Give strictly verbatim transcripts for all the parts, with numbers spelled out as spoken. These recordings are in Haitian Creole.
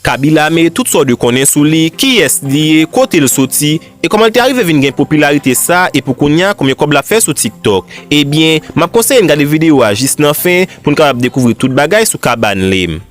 Kaby Lame, tout sa w dwe konnen sou li, kiyès li ye, kote l soti, e kòman l te arive vin gen popilarite sa, e pou kounye a, konbyen kòb l ap fè sou TikTok. Ebyen, m ap konseye n gade videyo a jis nan fen pou n kapab dekouvri tout bagay sou Kaban Lame.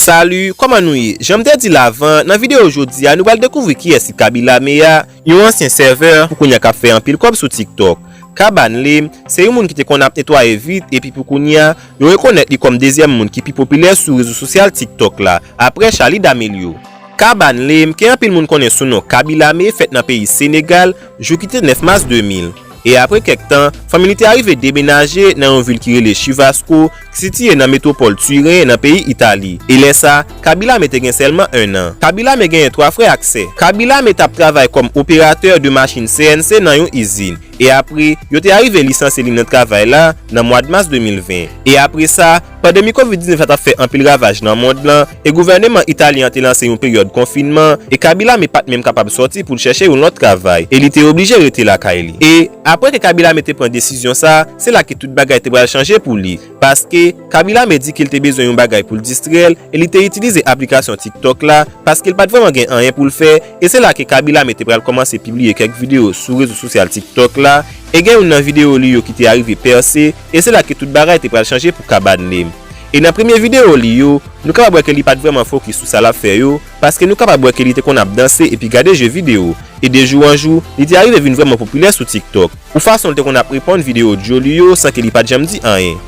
Salut, kòman nou ye? Jan m te di l avan, nan videyo jodi a, nou pral dekouvri kiyès ki Kaby Lame a, yon ansyen sèvè, pou kounye a k ap fè anpil kòb sou TikTok. Kaban Lame, se yon moun ki te konn ap netwaye vit, epi pou kounye a, yo rekonèt li kòm dezyèm moun ki pi popilè sou rezo sosyal TikTok la, aprè Charli D'Amelio. Kaban Lame, ke anpil moun konnen sou non Kaby Lame, fèt nan peyi Senegal, jou ki te nèf mas de mil. E apre kèk tan, fanmi li te arive demenaje nan yon vil ki rele Chivasco, ki sitiye nan metwopòl Turen, nan peyi Itali. E lè sa, Kaby Lame te gen sèlman en an. Kaby Lame genyen twa frè ak sè. Kaby Lame t ap travay kòm operatè de machin C N C nan yon izin. E apre, yo te arive lisansye li nan travay la nan mwa mas de mil ven. E apre sa, pandemi kovid diznèf la t ap fè anpil ravaj nan mond lan, e gouvèneman italyen an te lanse yon peryòd konfinman, e Kaby Lame pa t menm kapab sòti pou l chèche yon lòt travay, e li te oblije rete lakay li. E apre ke Kaby Lame te pran desizyon sa, se la ke tout bagay te pral chanje pou li. Paske, Kaby Lame di ke l te bezwen yon bagay pou l distrè l, e li te itilize aplikasyon TikTok la, paske l pa t vrèman gen anyen pou l fè, e se la ke Kaby Lame te pral kòmanse pibliye kèk videyo sou rezo sosyal TikTok la, e gen youn nan videyo li yo ki te arive pèse, e se la ke tout bagay te pral chanje pou Kaban Lame. E nan premye videyo li yo, nou kapab wè ke li pa t vrèman fokis sou sa l ap fè yo, paske nou kapab wè ke li te konn ap danse epi gade je videyo. E de jou an jou, li te arive vin vrèman popilè sou TikTok, pou fason l te konn ap reponn videyo djòl li yo san ke li pa t janm di anyen.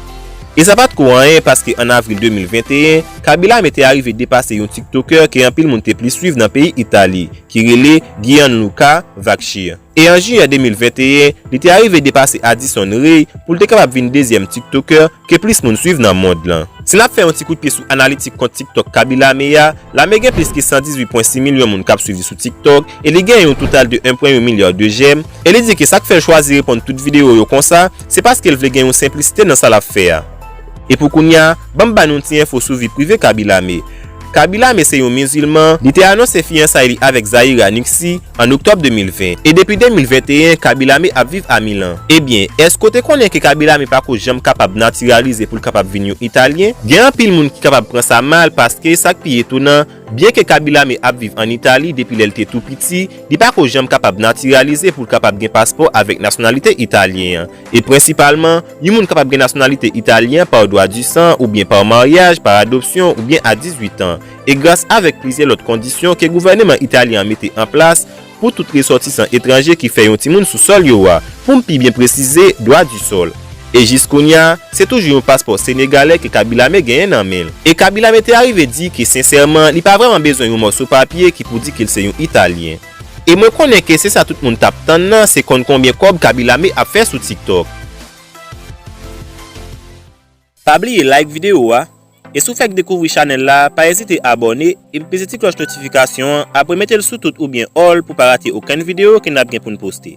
E sa pa t ko anyen, paske an avril de mil venteyen, Kaby Lame te arive depase yon TikToker ke anpil moun te plis swiv nan peyi Itali, ki rele Gianluca Vacchia. E an jiyè de mil venteyen, li te arive depase Addison Rae pou l te kapab vin dezyèm TikToker ke plis moun swiv nan mond lan. Si n ap fè yon ti kout pye sou analitik kont TikTok Kaby Lame a, Lame gen plis ke san dizuit pwen sis milyon moun k ap swiv li sou TikTok, e li gen yon total de en pwen en milya de j'aime, e li di ke sa k fè l chwazi reponn tout videyo yo konsa, se paske l vle gen yon senplisite nan sa l ap fè a. E pou kounye a, ban m ba nou yon ti enfo sou vi prive Kaby Lame. Kaby Lame se yon mizilman, li te anonse fiyansay li avèk Zaïra Nixie an oktòb de mil ven. E depi de mil venteyen, Kaby Lame ap viv a Milan. Ebyen, èske w te konnen ke Kaby Lame pa ko janm kapab natiralize pou l kapab vin yon Italyen? Gen anpil moun ki kapab pran sa mal paske sa k pi etonan, byenke Kaby Lame ap viv ann Itali depi lè l te tou piti, li pa ko janm kapab natiralize pou l kapab gen paspò avèk nasyonalite italyen an. E prensipalman, yon moun kapab gen nasyonalite italyen pa dwa di san oubyen pa maryaj, pa adopsyon oubyen a dizuit an. E gras avèk plizyè lòt kondisyon ke gouvèneman italyen an mete an plas pou tout resòtisan etranje ki fè yon timoun sou sòl yo a, pou m pi byen presize, dwa di sòl. E jis kounye a, se toujou yon paspò senegalè ke Kaby Lame genyen nan men l. E Kaby Lame te arive di ke sensèman, li pa vrèman bezwen yon mòso papye ki pou di ke l se yon Italyen. E mwen konnen ke se sa tout moun t ap tann nan, se konn konbyen kòb Kaby Lame ap fè sou TikTok. Pa bliye like videyo a, e si w fèk dekouvri chanèl la, pa ezite abòne epi peze ti klòch notifikasyon an, apre mete l sou tout oubyen all pou pa rate okenn videyo ke n ap gen pou n poste.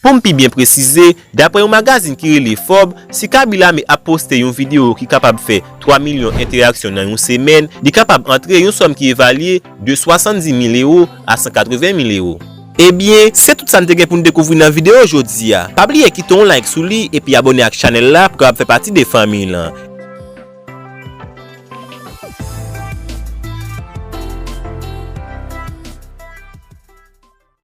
Pou m pi byen presize, daprè yon magazin ki rele Forbes, si Kaby Lame ap poste yon videyo ki kapab fè twa milyon entèraksyon nan yon semèn, li kapab antre yon sòm ki evalye de swasanndis mil ewo a san katreven mil ewo. Ebyen, se tout sa n te gen pou n dekouvri nan videyo jodi a. Pa bliye kite yon like sou li epi abòne ak chanèl la pou kapab fè pati de fanmiy lan.